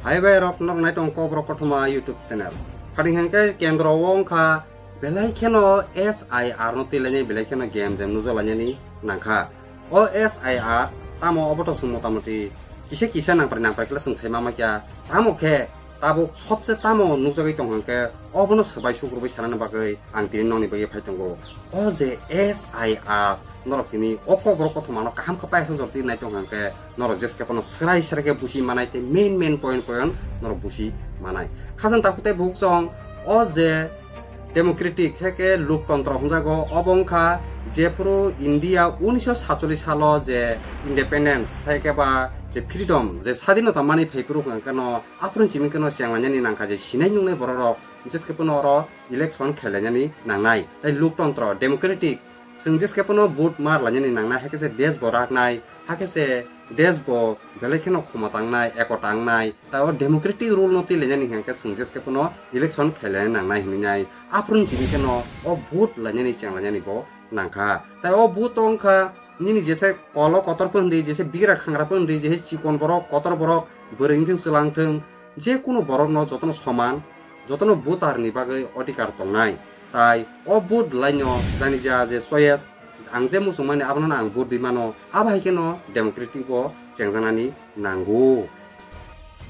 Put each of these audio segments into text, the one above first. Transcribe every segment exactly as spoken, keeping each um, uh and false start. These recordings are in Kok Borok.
Hai bai rok, nok nai tong Kokborok Kothoma YouTube channel. Phadi hwnkhe kendro o wngkha belai kheno S I R no twilainai, belai kheno game jam nujalainani nangkha. O S I R tamo obo to chwng motamoti kisa kisa nangprai nangprai khe chwng sai ma maikha. Tamo khe tabuk sobse tamo nukjagwi tong hwnkhe obono swbai sukrubwi sanani bagwi ang tini nokni bagwi phai tongo. O je S I R norok tini o Kokborok Kothomano kaham khe paisa jor twi nai tong hwnkhe norok jeskhe phano swrai swrai khe busi manai tei main main point point norok busi manai. Khajang takhuk tei bukhuk chwng o je democratic heke loktontro hwnjago, obo wngkha jephuru India unisho satchollish salo je independence, haikhe ba je freedom, je sadinota manwi phaiphuru hwnkhe no aphuru chimikhe no chenglainani nangkha je sinai nungnai bororok jeskhe phano oro election khailainani nangnai. Tai loktontro, democratic, chwng jeskhe phano vote mar lainani nangnai, haikhe se desh bo raknai, haikhe se desh bo belai kheno khoma tangnai, ekota wngnai. Tai o democratic rule no twilainani hwnkhe chwng jeskhe phano election khailainani nangnai hinwi nai. Aphuru chini kheno o vote lainani chenglainani bo nangkha. Tai o vote wngkha nini jese kolo kotor pho hwndi, jese bigra khangra pho hwndi, jese chikon borok, kotor borok, bwrwi wngthung, chwla wngthung, je kunu borokno jotono soman, jotono voter ni bagwi odhikar tongnai. Tai o vote laino jani ja je choice, ang je muchungmani abono ang vote rwi mano, abo hai kheno democratic o chengjaknani nango.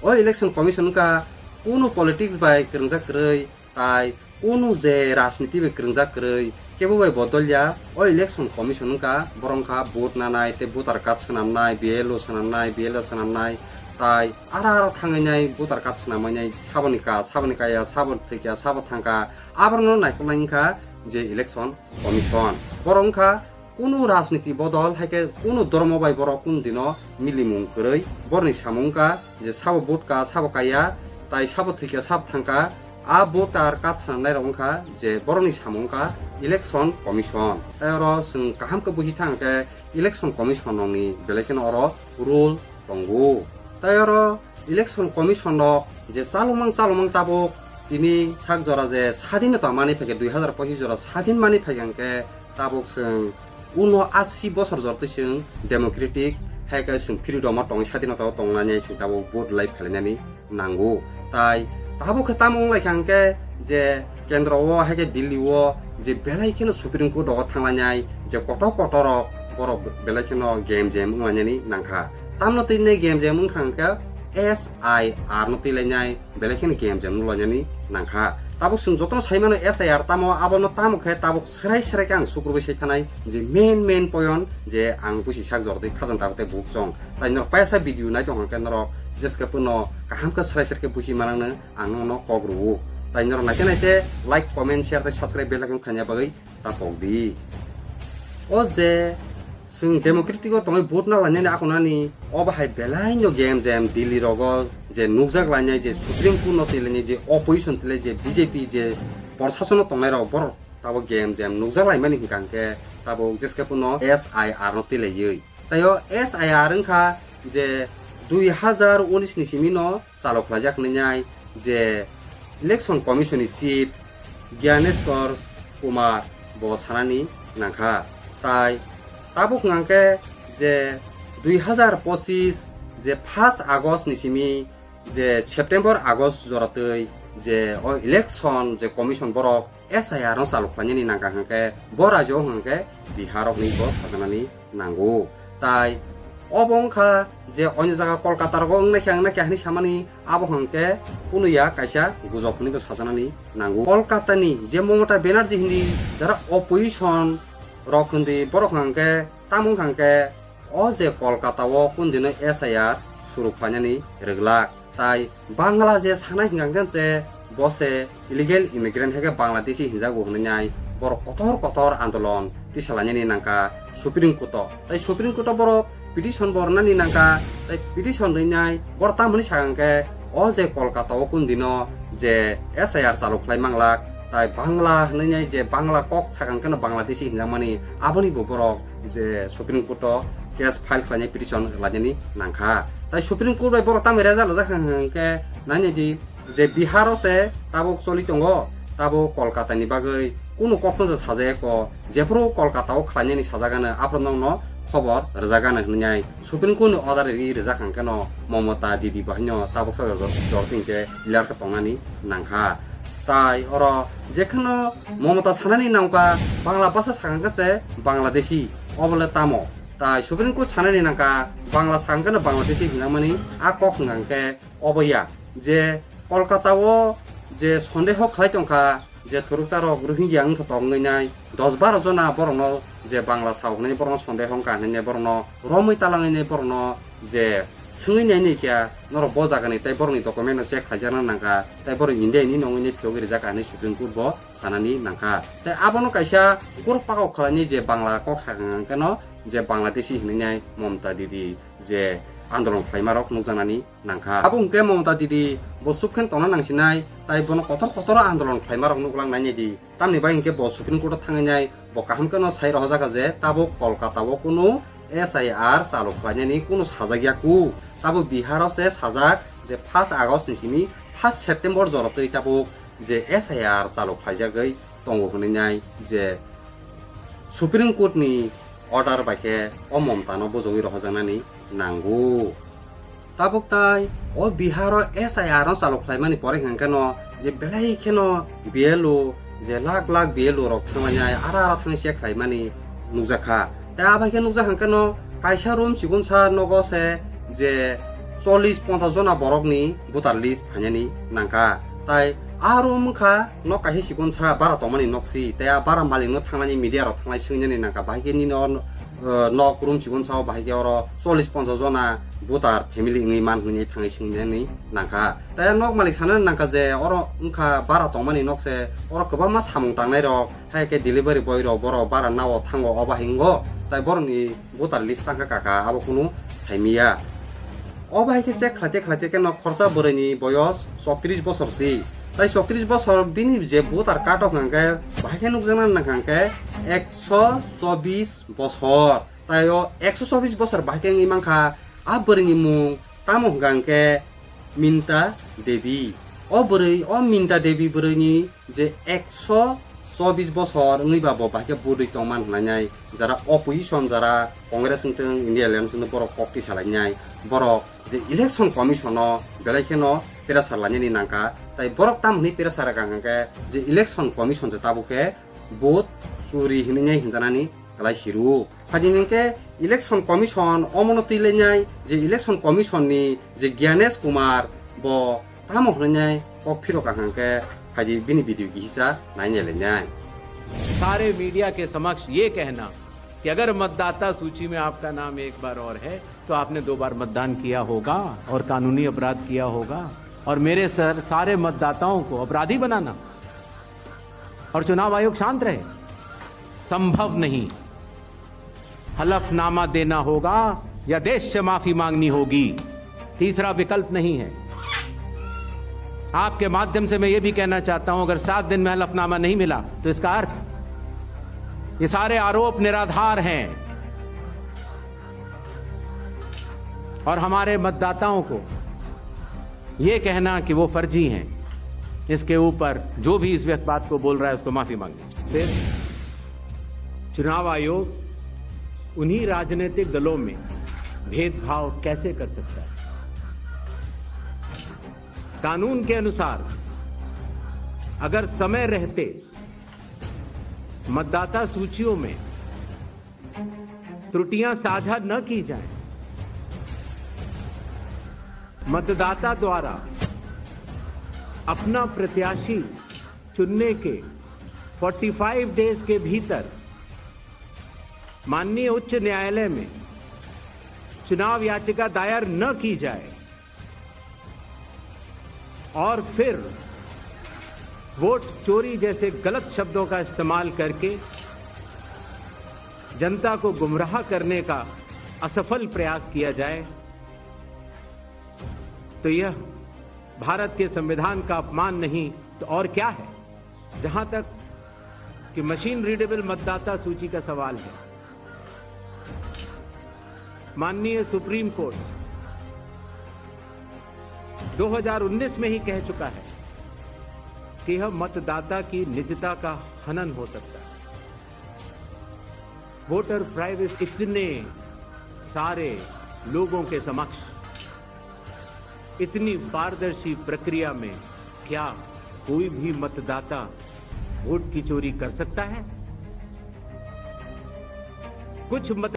O election commission wngkha kunu politics bai kwrwngjak kwrwi, tai kunu je rajniti bai kwrwngjak kwrwi, kebo bai bodol ya. O election commission wngkha borok wngkha vote nanai tei voter card swnamnai, B L O swnamnai, B L A swnamnai, tai aro aro thangwi nai voter card swnamwi nai, saboni ka, saboni kaya, sabo thwikya, sabo thangka, aborokno naikolnai wngkha je election commission. Borok wngkha kunu rajniti bodol, haikhe kunu dhormo bai borok kunu dino milimung kwrwi. Borni samung wngkha je sabo vote ka, sabo kaya, tai sabo thwikya, sabo thangka, a voter card swnamnairok wngkha je borokni samung wngkha election commission. Tai oro chwng kaham khe buji thang khe election commission rokni belai kheno oro rule tongo. Tai oro election commission rok je chalokmang chalokmang tabuk tini sak jora je sadinota manwi phaikhe, dui hazar pochis jora sadin manwi phaikhe hwnkhe tabuk chwng uno asi bosor jortwi chwng democratic hai khe chwng freedom o tongwi sadinota o tongnani chwng tabuk vote lai phelainani nango. Tai tabuk khe tamo wnglaikha hwnkhe je kendro o hai khe Delhi o je belai kheno Supreme Court rogo thanglainai je kotor kotor rok borok belai kheno game jam wnglainani nangkha. Tamno twi nai game jam wngkha hwnkhe S I R no twilainai belai kheno game jam wnglainani nangkha. Tabuk chwng jotono saimano S I R tamo, abono tamo khe tabuk swrai swrai khe ang sukrubwi sai thanai je main main point je ang busi sak jor twi khajang tabuk tei bukhuk chwng. Tai norok paisa video nai tong hwnkhe norok jeskhe phano kaham khe swrai swrai khe busi manangno ang nono kok rwo. Tai norok naikhe naikhe like, comment, share tei subscribe bell icon khaina bagwi ta pok di. O je chwng democratic o tongwi vote na lainani akonani, obo hai belai no game jam Delhi rogo je nukjak lainai je Supreme Court no twilainai je opposition twilai je B J P je proshasano tongnai rok borok tabuk game jam nukjak laimani hwnkha hwnkhe tabuk jeskhe phano S I R no twilaiwi. Tai o S I R wngkha je dui hazar unis ni simi no chalo khlaijak wngnai je Election Commission ni Chief Gyaneshwar Kumar bo sanani nangkha. Tai tabuk hwnkhe je dui hazar pochis je first August ni simi je September August joratwi je o election je commission borok S I R no chalo khlainani nangkha hwnkhe bo rajyo hwnkhe Bihar rokni bo sajaknani nango. Tai obo wngkha je onyo jaga Kolkata rogo wngnai khe wngnai khe hinwi samani, abo hwnkhe kunu ya kaisa gujok hinwi bo sajaknani nango. Kolkata ni je Mamata Banerjee hindi jara opposition rok hindi borok hwnkhe tamo wngkha hwnkhe o je Kolkata o kundino S I R suru khlainani rwglak. Tai Bangla je sanai hwnkha hwnkhe se bo se illegal immigrant hai khe Bangladeshi hinjago hwnwi nai borok kotor kotor andolon tisalainani nangkha Supreme Court o. Tai Supreme Court o borok petition bo rwnani nangkha, tai petition rwnai borok tamoni sakha hwnkhe o je Kolkata o kundino je S I R chalo khlai manglak, tai Bangla hwnwi nai je Bangla kok sakha hwnkhe no Bangladeshi hinjakmani, aboni bo borok je Supreme Court o case file khlainai petition lainani nangkha. Tai Supreme Court bai borok tamni result rijak hwnkhe nainai di je Bihar o se tabuk choli tongo, tabuk Kolkata ni bagwi kunu kok no sajak eko, jephuru Kolkata o khlainani sajak ano aphuru nokno khobor rwjak gana hwnwi nai Supreme Court ni order ri rwjak hwnkhe no Mamata Didi bo haino tabuk sa jor, jor tin khe clear khe tongnani nangkha. Tai oro jekheno Mamata sanani nangkha Bangla bhasha sakha khe se Bangladeshi, obole tamo? Tai Supreme Court sanani nangkha Bangla sakha khe no Bangladeshi hwnjakmani a kok hwnkha khe obo ya je Kolkata o je sondeho khlai tongkha, je thuruksa rok Rohingya wngthotok wngwi nai dos baro jona borokno je Bangla sao hwnwi borokno sondeho wngkha hwnwi borokno romwi talangwi nai borokno je swngwi nai nai kya norok bo jagani tei borokni document no check khaijakna nangkha tei borok India ni nongwi nai phiyogwi rijak hwnwi Supreme Court bo sanani nangkha. Tei abono kaisa guru pakok khlaini je Bangla kok sakha hwnkhe no je Bangladeshi hwnwi nai Mamata Didi je andolon khlaima rok nukjaknani nangkha. Abo hwnkhe Mamata Didi bo chupkhen tongna nangsinai, tai bono kotor kotor andolon khlaimarok nuklang nainai di. Tamni bai hwnkhe bo Supreme Court o thangwi nai bo kaham kheno sai rohorjak je tabuk Kolkata o kunu S I R chalu khlainani kunu sajak ya ku. Tabuk Bihar o se sajak je first August ni simi first September jorotwi tabuk je S I R chalu khlaijagwi tongo hwnwi nai je Supreme Court ni order bai khe o Mamata no bujogwi rohorjaknani nango. Tabuk tai o Bihar o S I R no chalu khlaimani pore hwnkhe no je belai kheno B L O je lakh lakh B L O rok thanglainai ara ara thangwi check khlaimani nukjakha. Tei abai khe nukjak hwnkhe no kaisa room chikonsa nogo se je chollish ponchash jona borokni voter list phainani nangkha. Tai a room wngkha nok kaisa chikonsa bara tongmani nok si, tei a bara malikno thangnani media rok thanglai swngnani nangkha, bahai khe nini o, eh, nok room chikonsa o bahai khe oro chollish ponchash jona voter family wngwi man hwnwi thangwi swngnani nangkha. Tei a nok malik sanani nangkha je oro wngkha bara tongmani nok se, oro kwbangma samung tangnai rok, hai khe delivery boy rok borok bara nao thango obo hingo, tai borokni voter list tangkha kaka abo kunu saimiya. O bai khe check khlaite khlaite khe no khorsa bwrwini boyos chowtris bosor si. Tai chowtris bosor bini je voter card o hwnkha hwnkhe bahai khe nukjakna nangkha hwnkhe ekso chobis bosor. Tai o ekso chobis bosor bahai khe wngwi mankha a bwrwini mung tamo hwnkha hwnkhe Minta Devi. O bwrwi, o Minta Devi bwrwini je ekso chobis bosor wngwi ba bo bahai khe budui tongman hwnwi nai jara opposition, jara Congress wngtwng, India Alliance wngtwng borok kok twi salainai borok je election commission no belai kheno pressure lainani nangkha. Tai borok tam hwnwi pressure rwkha hwnkhe je election commission se tabuk khe vote churi hwnwi nai hwnjanani kwlai siru. Phaidi hwnkhe election commission omono twilainai je election commission ni je Gyanesh Kumar bo tamo hwnwi nai kok phiro kaham khe phaidi bini video kisa nainai lainai. सारे मीडिया के समक्ष ये कहना कि अगर मतदाता सूची में आपका नाम एक बार और है तो आपने दो बार मतदान किया होगा और कानूनी अपराध किया होगा और मेरे सर सारे मतदाताओं को अपराधी बनाना और चुनाव आयोग शांत रहे, संभव नहीं। हलफनामा देना होगा या देश से माफी मांगनी होगी, तीसरा विकल्प नहीं है। आपके माध्यम से मैं ये भी कहना चाहता हूं, अगर सात दिन में हलफनामा नहीं मिला तो इसका अर्थ ये सारे आरोप निराधार हैं और हमारे मतदाताओं को ये कहना कि वो फर्जी हैं, इसके ऊपर जो भी इस व्यक्ति बात को बोल रहा है उसको माफी मांगनी चाहिए। फिर चुनाव आयोग उन्हीं राजनीतिक दलों में भेदभाव कैसे कर सकता है? कानून के अनुसार अगर समय रहते मतदाता सूचियों में त्रुटियां साझा न की जाएं, मतदाता द्वारा अपना प्रत्याशी चुनने के पैंतालीस डेज के भीतर माननीय उच्च न्यायालय में चुनाव याचिका दायर न की जाए और फिर वोट चोरी जैसे गलत शब्दों का इस्तेमाल करके जनता को गुमराह करने का असफल प्रयास किया जाए, तो यह भारत के संविधान का अपमान नहीं तो और क्या है? जहां तक कि मशीन रीडेबल मतदाता सूची का सवाल है, माननीय सुप्रीम कोर्ट दो हज़ार उन्नीस में ही कह चुका है कि यह मतदाता की निजता का हनन हो सकता है। वोटर प्राइवेसी, इतने सारे लोगों के समक्ष इतनी पारदर्शी प्रक्रिया में क्या कोई भी मतदाता वोट की चोरी कर सकता है? कुछ मत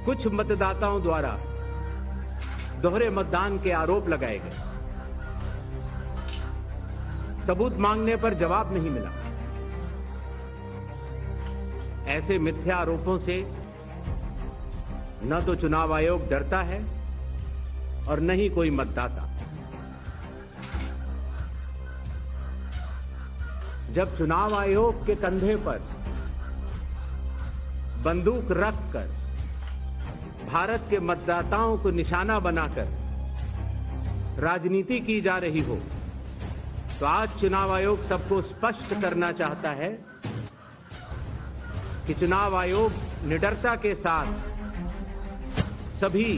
कुछ मतदाताओं द्वारा दोहरे मतदान के आरोप लगाए गए। सबूत मांगने पर जवाब नहीं मिला। ऐसे मिथ्या आरोपों से न तो चुनाव आयोग डरता है और न ही कोई मतदाता। जब चुनाव आयोग के कंधे पर बंदूक रखकर भारत के मतदाताओं को निशाना बनाकर राजनीति की जा रही हो, तो आज चुनाव आयोग सबको स्पष्ट करना चाहता है कि चुनाव आयोग निडरता के साथ सभी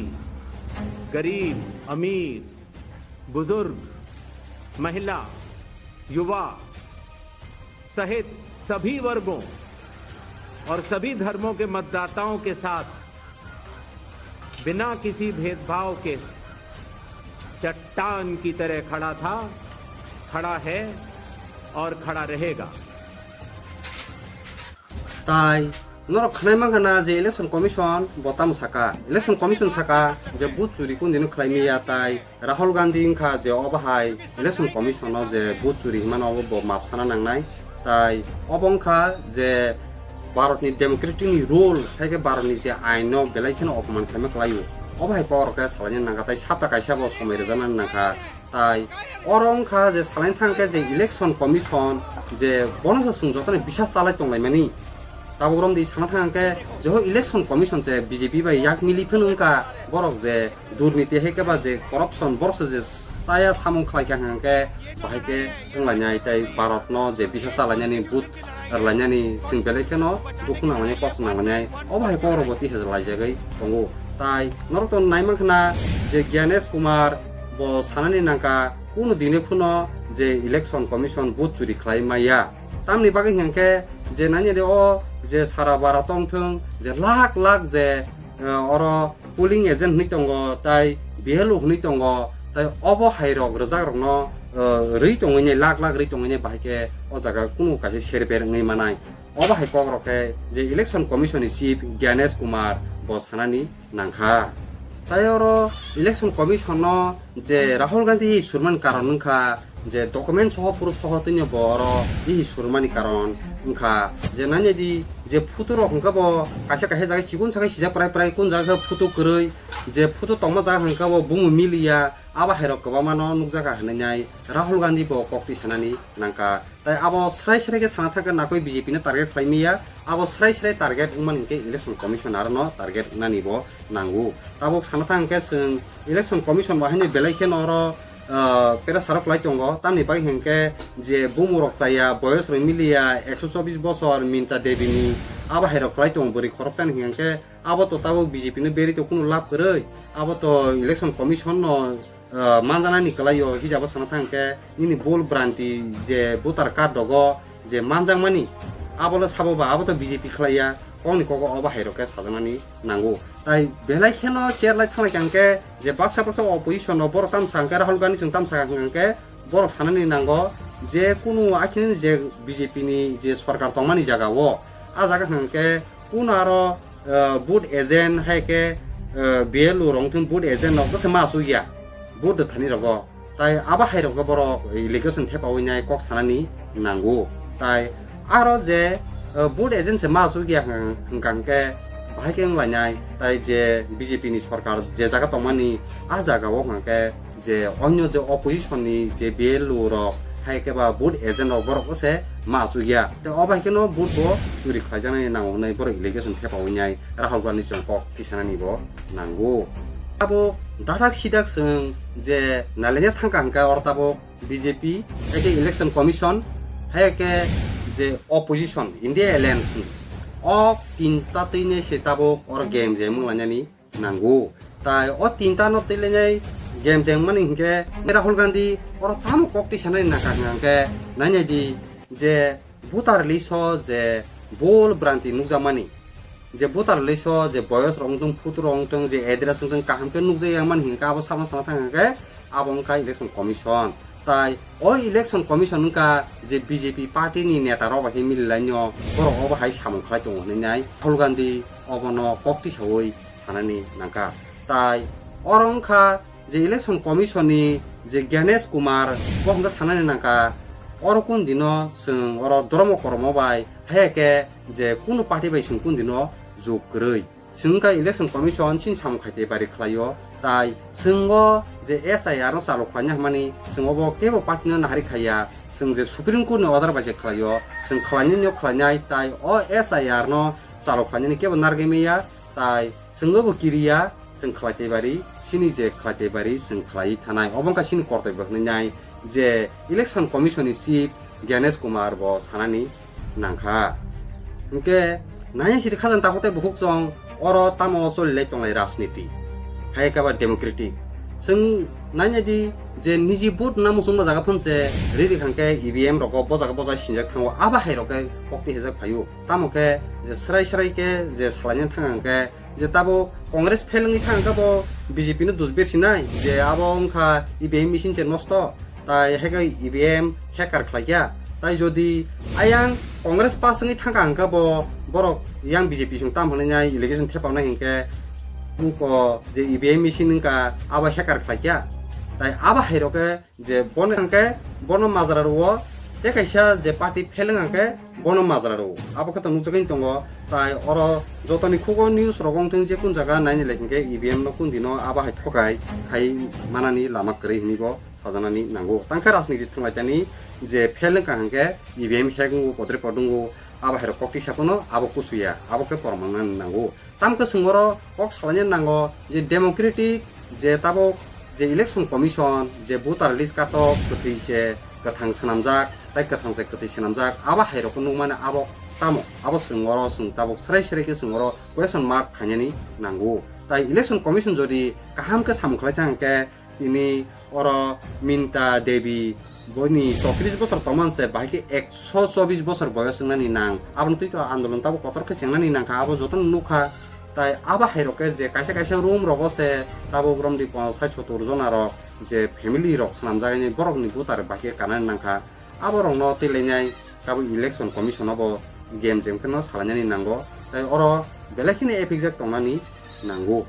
गरीब, अमीर, बुजुर्ग, महिला, युवा सहित सभी वर्गों और सभी धर्मों के मतदाताओं के साथ बिना किसी भेदभाव के चट्टान की तरह खड़ा था, खड़ा है और खड़ा रहेगा। Tai norok khwnai mankha na je Election Commission bo tamo saka, Election Commission saka je vote churi kundino khlai maya, tai Rahul Gandhi wngkha je obo hai Election Commission no je vote churi hinmano obo bo map sana nangnai, tai obo wngkha je Bharat ni democratic ni rule hai khe Bharat ni je ain no belai kheno opoman khlaima kwlaio, obo hai kok rok khe salaina nangkha, tai sapta kaisa bo somoi rwjaknani nangkha. Tai oro wngkha je salaina thang khe je Election Commission je bono se chwng jotono bisas chalai tonglaimani. Tabuk romdi sana thang khe je ho Election Commission je B J P bai yak mili phano wngkha, borok je durniti hai khe ba je corruption borok se je chaya samung khlai kha hwnkhe bahai khe wnglainai, tai Bharat no je bisas chalainani vote rwlainani chwng belai kheno dukhu nanglainai, kosto nanglainai, obo hai kok rok bo tihajak laijagwi tongo. Tai norok to nai mankha na je Gyanesh Kumar bo sanani nangkha kunu dine phano je Election Commission vote churi khlai maya. Tamni bagwi hwnkhe je nani de o je sara bara tongthwng je lakh lakh je, eh, oro polling agent hwnwi tongo, tai B L O hwnwi tongo, tai obo hai rok rwjak rokno, eh, rwi tongwi nai, lakh lakh rwi tongwi nai, bahai khe o jaga kunu kaisa serber wngwi manai. Obo hai kok rok khe je Election Commission ni Chief Gyanesh Kumar bo sanani nangkha. Tai oro Election Commission no je Rahul Gandhi surman karon wngkha, je document soho, proof soho tini bo oro ihi surmani karon wngkha. Je nanya di je photo rok hwnkhe bo kaisa kaisa jaga chikon sakai sijak prai prai, kun jaga photo kwrwi, je photo tongma jaga hwnkhe bo bumu miliya, abo hai rok kwbangma no nukjakha hinwi nai Rahul Gandhi bo kok twi sanani nangkha. Tai abo srai srai khe sana thangkhe nakoi B J P no target khlai maya, abo srai srai target wngmani hwnkhe Election Commission aro no target wngnani bo nango. Tabuk sana thangkhe chwng Election Commission bo haino belai kheno oro ah, pera sarok kwlai tongo, tamni bagwi hwnkhe je bumung rok chaya, boyos rok miliya, ekso chobbish bosor, Minta Devi ni abo hai rok kwlai tongo, bwrwi khoroksa ni hwnkhe abo to tabuk B J P no berwi to kunu lab kwrwi, abo to Election Commission no, ah, manjanani kwlai o, hijabo sana thang khe nini bul branti je voter card rogo je manjakmani, abo le sabo ba, abo to B J P khlai ya, kokni kogo obo hai rok khe sajaknani nango. Tai belai kheno chair lai thanglai kha hwnkhe je baksa baksa opposition no borok tamsa hwnkhe Rahul Gandhi chwng tamsa hwnkhe borok sanani nango je kunu akhini je B J P ni je sorkar tongmani jaga o, a jaga hwnkhe kunu aro, eh, vote agent hai khe, eh, B L O rok thung vote agent rok se ma asuk ya vote thani rogo. Tai abo hai rok borok allegation thepawi nai kok sanani nango. Tai aro je, eh, vote agent se ma asuk ya hwnkha hwnkhe bahai khe wnglainai. Tai je B J P ni sorkar je jaga tongmani, a jaga o hwnkhe je onyo je opposition ni je B L O rok hai khe ba vote agent rok borok se ma asuk ya. Tai o bai kheno vote bo churi khlaijaknai nango hwnwi borok allegation thepawi nai Rahul Gandhi chwng kok tisanani bo nango. Abo dadak sidak chwng je nalenya thangkha hwnkhe oro tabuk B J P, hai khe Election Commission, hai khe je opposition, India Alliance ni. O tinta twi ni se tabuk oro game je wnglainani nango. Tai o tinta no twi lainai game je wngmani hinkhe Rahul Gandhi oro tamo kok tisanani nangkha hwnkhe nainai di je voter list o je bul branti nukjakmani. je voter list o je boyos rok wngtong, photo rok wngtong, je address wngtong, kaham khe nukjak yang mani hinkhe abo sabna sana thang khe abo wngkha election commission. Tai o election commission wngkha je B J P party ni neta rok bai khe mililaino borok obo hai samung khlai tongo hinwi nai Rahul Gandhi obono kok tisaui sanani nangkha. Tai oro wngkha je election commission ni je Ganesh Kumar bo hwnka sanani nangkha, oro kun dino chwng oro dhormo kormo bai haya khe je kunu party bai chwng kun dino jug kwrwi. Chwng wngkha election commission chini samung khaite bari khlaio, tai chwng o je S I R no chalo khlaina hwnmani chwng obo kebo party no nahari khaiya, chwng je Supreme Court ni order bai se khlaio, chwng khlainani o khlainai, tai o S I R no chalo khlainani kebo narwgwi manya, tai chwng obo kiriya, chwng khlaite bari, chini je khlaite bari chwng khlai thanai, obo wngkha chini kortobyo hwnwi nai je election commission ni chief Ganesh Kumar bo sanani nangkha. Hinkhe nai sidi khajang takhuk tei bukhuk chwng oro tamo choli lai tonglai rajniti. Hai khe ba democratic. Chwng nai nai di je niji vote na muchungma jaga phone se riri khangkhe E V M rogo bojaga boja sinjak thango, abo hai rok khe kokti hejak phaio. Tamo khe je srai srai khe je salaina thang hangkhe je tabo Congress fail wngwi thang hangkhe bo B J P no dus bersinai je abo wngkha E V M machine se nosto. Tai haikhe E V M hacker khlaikha. Tai jodi ayang Congress pass wngwi thangkha hwnkhe bo borok yang B J P song tam hwnwi nai election thepaknai hinkhe buko je E V M machine wngkha abo hacker khlaikha. Tai abo hairokhe je bono hwnkhe bono majra rwo tei kaisa je party pheleng hwnkhe bono majra rwo. Abo khe to nukjagwi tongo. Tai oro jotoni khugo news rok wngthung je kun jaga naini lai hinkhe E V M no kun dino abo hai thokai khai manani lama kwrwi hinwi bo sajanani nango. Tangkhe rajniti thwnglaitani je fail wngkha hwnkhe E V M hack wngo, podre pod wngo, abo hairok kokti saphano abo kusuya, abo khe pormangnani nango. Tamkhe chwng oro kok salaina nango je democratic je tabuk je election commission je voter list katok kwthwi se kwthang swnamjak tei kwthang se kwthwi swnamjak, abo hairokno nukmani abo tamo? Abo chwng oro chwng tabuk srai srai khe chwng oro question mark khainani nango. Tai election commission jodi kaham khe samung khlai thang khe tini oro Minta Devi, boni chotris bosor tongman se, bahai khe ekso chobis bosor boyos wngnani nang. Aboni twi to andolon tabuk kotor khe chengnani nangkha, abo jotono nukha. Tai abo hairok khe je kaisa kaisa room rogo se tabuk romdi ponchas sait sottor jona rok je family rok swnamjak, borokni voter bahai khe kanani nangkha. Abo rokno twi lainai tabuk election commission o bo game jeng kheno salainani nango, tai oro belai kheno ephikjak tongnani nango.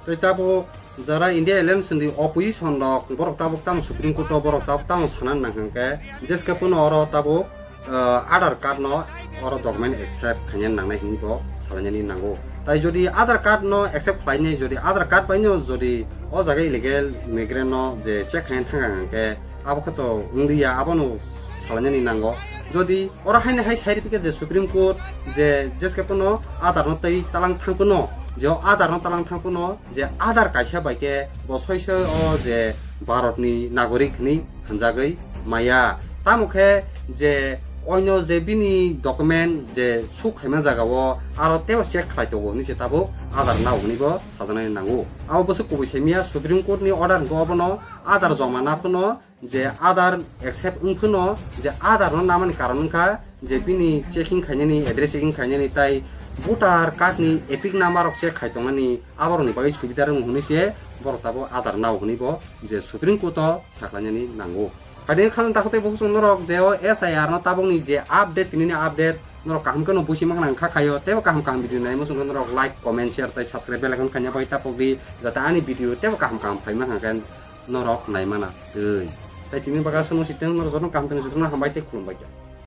Tai tabuk jara India Alliance ni opposition rok borok tabuk tamo Supreme Court o borok tabuk tamo sanani nang hwnkhe jeske pono oro tabuk, ah, Aadhaar card no oro document accept khaina nangnai hinwi bo salainani nango. Tai jodi Aadhaar card no accept khlainai, jodi Aadhaar card bai no jodi o jaga illegal immigrant no je check khaina thangkha hwnkhe abo khe to wngliya, abono salainani nango. Jodi oro haino hai sai rwpikha je Supreme Court je jeske pono Aadhaar no tei talang thang pono, je o Aadhaar no talang thang pono je Aadhaar kaisa bai khe bo soi soi o je Bharat ni nagorik hinwi hwnjagwi maya. Tamo khe je oino je bini document je suk khaima jaga o aro teibo check khlai tongo hinwi se tabuk Aadhaar nao hinwi bo sajaknai nango. Abo bwswk kubui saimaya Supreme Court ni order hwnkhe obono Aadhaar joma na phano je Aadhaar accept wng phano je Aadhaar no namani karon wngkha je bini checking khainani, address checking khainani tai voter card ni epic number rok check khai tongnani, aborokni bagwi subida rwng hinwi se borok tabuk Aadhaar nao hinwi bo je Supreme Court o saklainani nango. Kaiding khajang takhuk tei bukhuk chwng norok je o S I R no tabukni je update, tinini update norok kaham kheno busi mankha nang kha khaio, teibo kaham kaham video nai muchung khe norok like, comment, share tei subscribe bell icon khaina bai tapok di, jate ani video teibo kaham kaham phai mankha khe norok nai mana twi. Tai tini bagwi aswk no si teng, norok jotono kaham tongni jotono hambai tei khulumbai kha.